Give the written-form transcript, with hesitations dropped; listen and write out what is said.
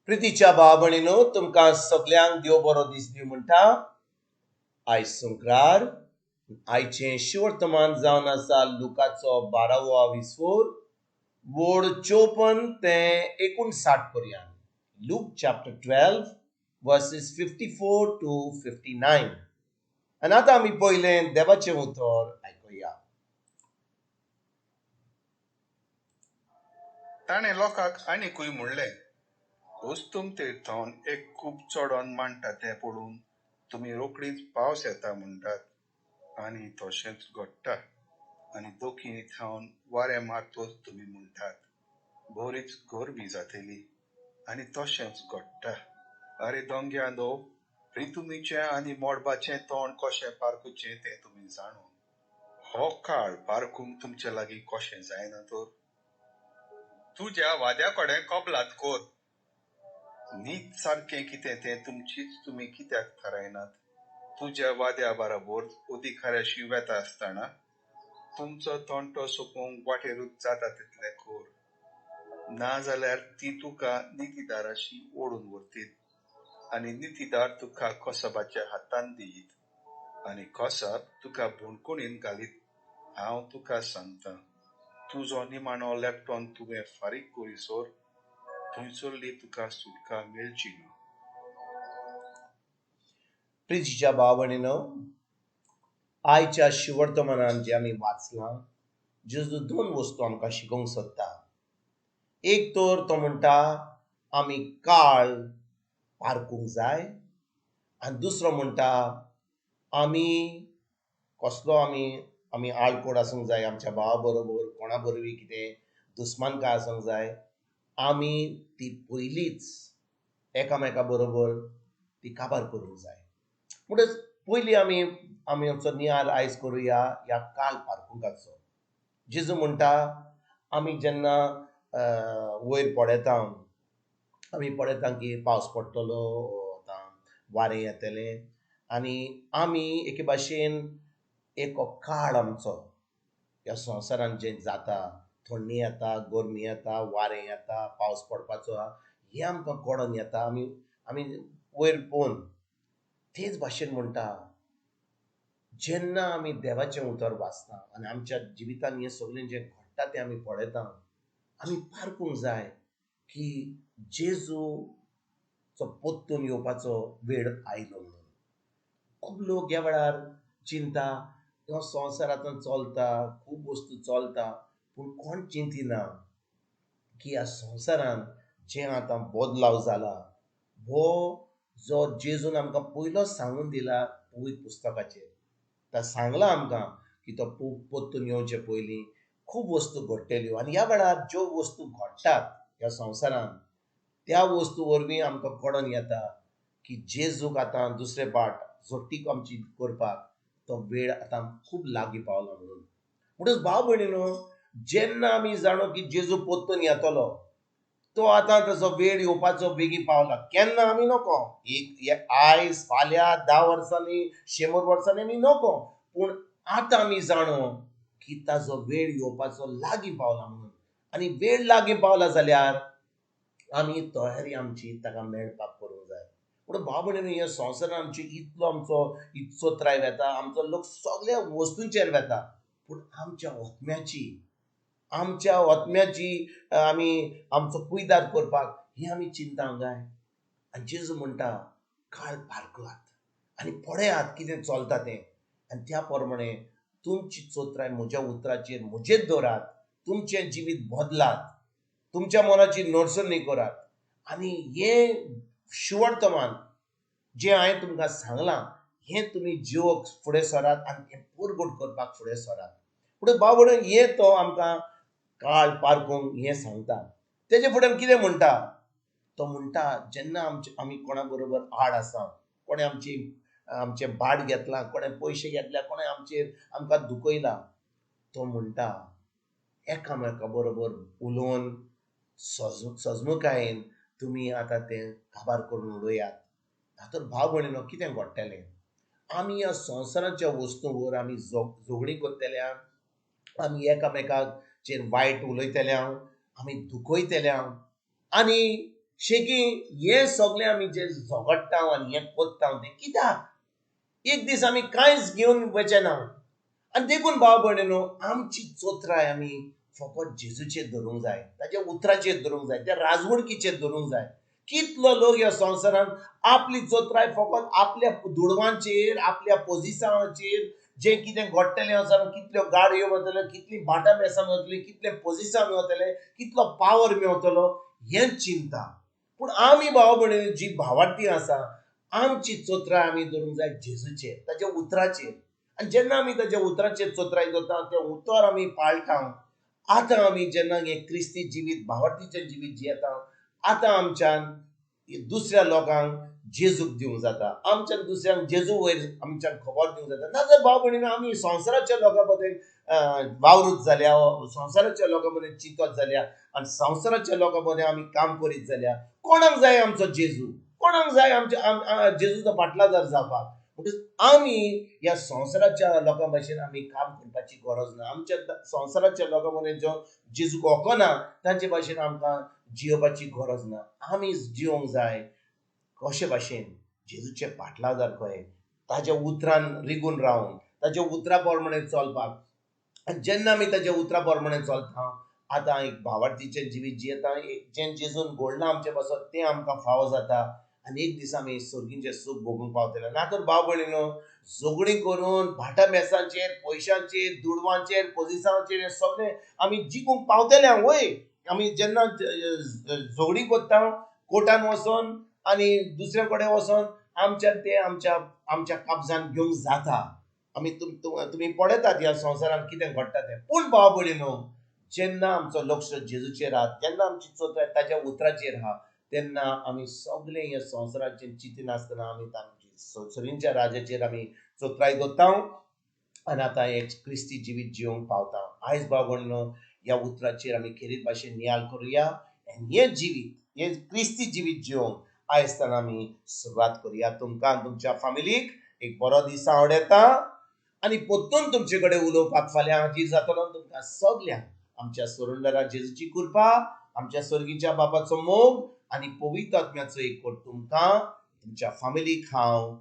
प्रितीच्या भाव भयणीनो, तुमकां सगल्यांक देव बरो दीस दिवं म्हणटा. आयज संक्रार, आयचें शिवर्तमान जावन आसा लुकाचो 12वो विसोर वोड 54 ते 59 पर्यंत. Luke chapter 12 verses 54 to 59. आनी आतां आमी पयलें देवाचें उतर आयकुया. ताणें लोकांक आनिकूय म्हणलें, अस्तंतेथावन एक कूप चडोन मांडटा तें पळोवन तुमी रोखडीच पावस येता म्हणटात, आनी तशेंच घडटा. आनी दक्षिणे थावन वारें मारतच तुमी म्हणटात, बरीच गरमी जातली, आनी तशेंच घडटा. अरे दोंग्यांनो, प्रितुमीचें आनी मोडबाचें तोंड कशें पारखुचें तें तुमी जाणून हो काळ पारखूंक तुमचे लागीं कशें जायना तर? तुज्या वाद्या कडेन कबलात कर. नीत सारकें कितें तें तुमचीच तुमी कित्याक थारायनात? तुज्या वाद्या बराबर अधिकाऱ्याशी वेता आसतना तुमचो तंटो सोंपोवंक वाटेरूच जाता तितलें कर, ना जाल्यार ती तुका नितीदाराशी ओडून व्हरतीत आनी नितीदार तुका कसबाच्या हातान दियीत आनी कसब तुका बणकुणीन घालीत. हांव तुका सांगता, तुजो निमाणो लेपटॉन तुवें फारीक करीसर थंयसरली तुका सुटका मेळची ना. प्रितीच्या भाव भयणीनो, आयच्या शिवर्तमानान जें आमी वाचलां, जेजू दोन वस्तू आमकां शिकोवंक सोदता. एक तर तो म्हणटा आमी काळ पारखूंक जाय, आनी दुसरो म्हणटा आमी कसलो आमी आमी आळकोड आसूंक जाय आमच्या भावा बरोबर, कोणा बरोबर कितें दुस्मानकाय आसूंक जाय, आमी ती पयलींच एकामेका बरोबर ती काबार करूंक जाय. म्हणटच पयलीं आमी आमी आमचो नियाळ आयज करुया ह्या काल पारखुंकाचो. जेजू म्हणटा आमी जेन्ना वयर पळयता, आमी पळयता की पावस पडटलो, आतां वारें येतलें, आनी आमी एके भाशेन एक काळ आमचो ह्या संवसारान जें जाता, थंडी येता, गरमी येता, वारें येता, पावस पडपाचो आहा, हें आमकां कळोन येता. आमी आमी वयर पळोवन तेच भाशेन म्हणटा, जेन्ना आमी देवाचें उतर वाचता आनी आमच्या जिवितान हें सगळें जें घडटा तें आमी पळयता, आमी पारखूंक जाय की जेजूचो परतून येवपाचो वेळ आयलो म्हणून. खूब लोक ह्या वेळार चिंता, हो संवसार आतां चलता, खूब वस्तू चलता, पूण कोण चिंतिना की ह्या संवसारान जें आतां बदलाव जाला हो जो जेजून आमकां पयलोच सांगून दिला पवित्र पुस्तकाचेर. ता सांगलां आमकां की तो परतून येवचे पयलीं खूब वस्तू घडटल्यो, आनी ह्या वेळार ज्यो वस्तू घडटात ह्या संवसारान त्या वस्तू वरवीं आमकां कळोन येता की जेजूक आतां दुसरे पाट जोटीक आमची करपाक तो वेळ आतां खूब लागीं पावला म्हणून. म्हणटच भाव भयणीनो, जेन्ना आमी जाणो की जेजू परतून येतलो, तो आतां ताचो वेळ येवपाचो बेगीन पावला, केन्ना आमी नको, एक आयज फाल्यां 10 वर्सांनी 100 वर्सांनी आमी नको, पूण आतां आमी जाणो की ताचो वेळ येवपाचो लागीं पावला म्हणून. आनी वेळ लागीं पावला जाल्यार आमी तयारी आमची ताका मेळपाक करूंक जाय. पूण भाव भयणीनो, ह्या संवसारान आमची इतलो आमचो इतलो त्राय वेता, आमचो लोक सगळ्या वस्तूंचेर वेता, पूण आमच्या आत्म्याची आमी आमचो कुयदाद करपाक हें आमी चिंतांक जाय. आनी जेजू म्हणटा काळ पारखुयात आनी पळयात कितें चलता तें, आनी त्या प्रमाणे तुमची चोत्राय म्हज्या उतराचेर म्हजेच दवरात, तुमचें जिवीत बदलात, तुमच्या मनाची नडसणी करात, आनी हें शिवर्तमान जें हांवें तुमकां सांगलां हें तुमी जिवक फुडें सरात आनी हें परगट करपाक फुडें सरात. पूण भाव भयणीनो, हें तो आमकां काळ पारखूंक हें सांगता. तेजे फुडें कितें म्हणटा तो म्हणटा, जेन्ना आमचे आमी कोणा बरोबर आड आसा, कोणें आमचें भाट घेतलां, कोणें पयशे घेतल्या, कोणें आमचेर आमकां दुखयला, तो म्हणटा एकामेका बरोबर उलोवन सजमुकायेन तुमी आतां तें काबार करून उडयात. तर भाव भयणीनो, कितें घडटलें, आमी ह्या संवसाराच्या वस्तूंवर आमी झगडीं करतले, आमी एकामेकाचेर वायट उलयतले, आमी दुखयतले, आनी शेकी हें सगळें आमी जें झगडटा आनी हें कोत्ता तें कित्याक? एक दीस आमी कांयच घेवन वचचे ना. आनी देखून भाव भयणीनो, आमची चोत्राय आमी फकत जेजूचेर धरूंक जाय, ताच्या उतराचेर धरूंक जाय, त्या राजवडकीचेर धरूंक जाय. कितलो लोक ह्या संवसारांत आपली चोत्राय फकत आपल्या दुडवांचेर, आपल्या पोजिसांवाचेर, जें कितें घडटलें वचून, कितल्यो गाडयो मेवतल्यो, कितलीं भाटां बेसां मेवतलीं, कितलें पोजिसां मेवतलें, कितलो पावर मेवतलो हें चिंता. पूण आमी भाव भयणी जी भावार्थी आसा, आमची चोत्राय आमी धरूंक जाय जेजूचेर, ताच्या उतराचेर. आनी जेन्ना आमी ताच्या उतराचेर चोत्राय दवरता, तें उतर आमी पाळटा, आतां आमी जेन्ना हें क्रिस्ती जिवीत, भावार्थीचें जिवीत जियेता, आतां आमच्यान दुसऱ्या लोकांक जेजूक दिवंक जाता, आमच्यान दुसऱ्यांक जेजू वयर आमच्यान खबर दिवंक जाता. नाजाल्यार भाव भयणीनो, आमी संवसाराच्या लोकां बद्दल वावरूत जाल्या, संवसाराच्या लोकां मदें चिंतत जाल्या आनी संवसाराच्या लोकां मदें आमी काम करीत जाल्या, कोणाक जाय आमचो जेजू? कोणाक जाय आमच्या जेजूचो फाटलादार जावपाक? म्हणटकच आमी ह्या संवसाराच्या लोकां भशेन आमी काम करपाची गरज ना. आमच्या संवसाराच्या लोकां मदें जो जेजूक वळखना तांचे भाशेन आमकां जियोवपाची गरज ना. आमी जियोंक जाय कशे भाशेन जेजूचे पाटलादार कहे, ताज्या उतरान रिगून रावन, ताज्या उतरा प्रमाणे चलपाक. आनी जेन्ना आमी ताज्या उतरा प्रमाणे चलता, आतां एक भावार्थीचें जिवीत जियेता, जें जेजून घडलां आमचे पासत तें आमकां फावो जाता आनी एक दीस आमी सर्गीचें सूख भोगूंक पावतले. ना तर भाव भयणीनो, झगडीं करून भाटां बेसांचेर, पयशांचेर, दुडवांचेर, पोजिसांचेर हें सगळें आमी जिखूंक पावतले. वय आमी जेन्ना झगडीं करता कोर्टान वचोन आनी दुसऱ्या कडेन वचोन, आमच्यान तें आमच्या आमच्या काबजान घेवंक जाता. आमी तुमी पळयतात ह्या संवसारांत कितें घडटा तें. पूण भाव भयणीनो, जेन्ना आमचो लक्ष जेजूचेर आहा, जेन्ना आमची चोत्राय ताच्या उतराचेर आहा, तेन्ना आमी सगळें ह्या संवसाराचेर चिंतिनासतना आमी तांची राजाचेर आमी चोत्राय दवरता आनी आतां एक क्रिस्ती जिवीत जिवंक पावता. आयज भाव भयणीनो, ह्या उतराचेर आमी खेरीत भाशेन नियाळ करुया आनी हें जिवीत, हें क्रिस्ती जिवीत जिवंक आयज आमी सुरवात करुया. तुमकां तुमच्या फामिलीक एक बरो दीस आवडटा आनी परतून तुमचे कडेन उलोवपाक फाल्यां हाजीर जातलो. तुमकां सगल्यांक आमच्या सोरंडरा जेजूची कृपा, आमच्या सर्गीच्या बापाचो मोग आनी पवित्र आत्म्याचो एकवट तुमकां, तुमच्या फामिलीक हांव